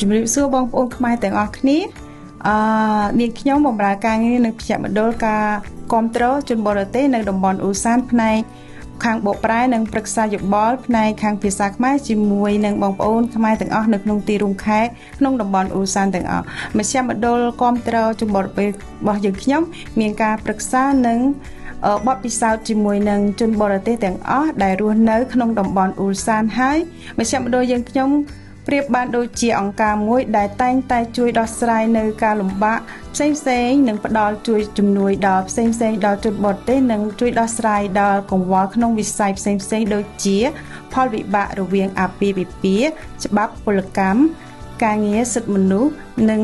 ជំរាបសួរបងប្អូនខ្មែរទាំងអស់គ្នាអឺនាងខ្ញុំបម្រើការងារនៅមជ្ឈមណ្ឌលការគ្រប់គ្រងជនបរទេសនៅតំបន់អ៊ូសានផ្នែកខាងបកប្រែនិងប្រឹក្សាយោបល់ផ្នែកខាងភាសាខ្មែរជាមួយនឹងបងប្អូនខ្មែរទាំងអស់នៅក្នុងទីរួមខេត្តក្នុងតំបន់អ៊ូសានទាំងអស់មជ្ឈមណ្ឌលគ្រប់គ្រងជនបរទេសរបស់យើងខ្ញុំមានការប្រឹក្សានិងបទពិសោធន៍ជាមួយនឹងជនបរទេសទាំងអស់ដែលរស់នៅក្នុងតំបន់អ៊ូសានហើយមជ្ឈមណ្ឌលយើងខ្ញុំប្រៀបបានដូចជាអង្គការមួយដែលតែងតែជួយដោះស្រាយនៅការលំបាកផ្សេងផ្សេងនិងផ្ដល់ជួយជំនួយដល់ផ្សេងផ្សេងដល់ជនបរទេសនិងជួយដោះស្រាយដល់កង្វល់ក្នុងវិស័យផ្សេងផ្សេងដូចជាផលវិបាករវាងអាពាហ៍ពិពាហ៍ច្បាប់ពលកម្មការងារសិទ្ធិមនុស្សនិង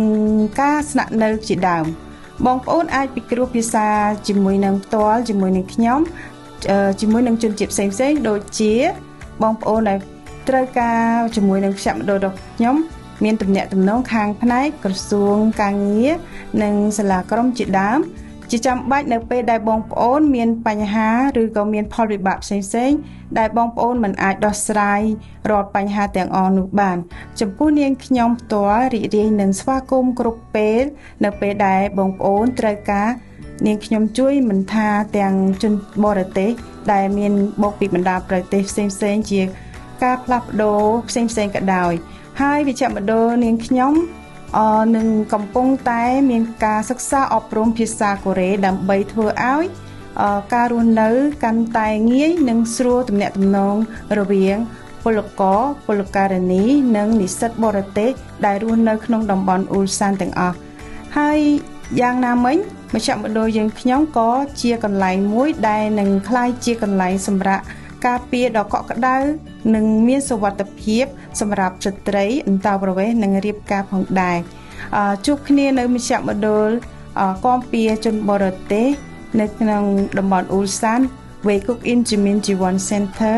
ការស្នាក់នៅជាដើមបងប្អូនអាចពិគ្រោះភាសាជាមួយនឹងផ្ទាល់ជាមួយនឹងខ្ញុំជាមួយនឹងជនជាតិផ្សេងផ្សេងដូចជាបងប្អូនដែលត្រូវការជាមួយនឹងមជ្ឈមណ្ឌលរបស់ខ្ញុំមានទំនាក់ទំនងខាងផ្នែកក្រសួងការងារនិងសាលាក្រុងជាដើមជាចាំបាច់នៅពេលដែលបងប្អូនមានបញ្ហាឬក៏មានផលវិបាកផ្សេងៗដែលបងប្អូនមិនអាចដោះស្រាយរាល់បញ្ហាទាំងអស់នោះបានចំពោះនាងខ្ញុំផ្ទាល់រីករាយនឹងស្វាគមន៍គ្រប់ពេលនៅពេលដែលបងប្អូនត្រូវការនាងខ្ញុំជួយមិនថាទាំងជនបរទេសដែលមានមកពីបណ្ដាប្រទេសផ្សេងៗជាការផ្លាស់ប្ដូរផ្សេងផ្សេងក៏ដោយហើយវិជ្ជមណ្ឌលនាងខ្ញុំនឹងកំពុងតែមានការសិក្សាអប់រំភាសាកូរ៉េដើម្បីធ្វើឲ្យការរស់នៅកាន់តែងាយនិងស្រួលទំនាក់ទំនងរវាងពលករពលការិនីនិងនិស្សិតបរទេសដែលរស់នៅក្នុងតំបន់អ៊ូលសានទាំងអស់ហើយយ៉ាងណាមិញមជ្ឈមណ្ឌលយើងខ្ញុំក៏ជាកន្លែងមួយដែលនឹងក្លាយជាកន្លែងសម្រាប់ការពារដ៏កក់ក្ដៅនិងមានសុវត្ថិភាពសម្រាប់ស្ត្រីអន្តោប្រវេសន៍និងរៀបការផងដែរជួបគ្នានៅមជ្ឈមណ្ឌលគាំពារជនបរទេសនៅក្នុងតំបន់អ៊ូលសាន Waycook In Jimin Jiwon Center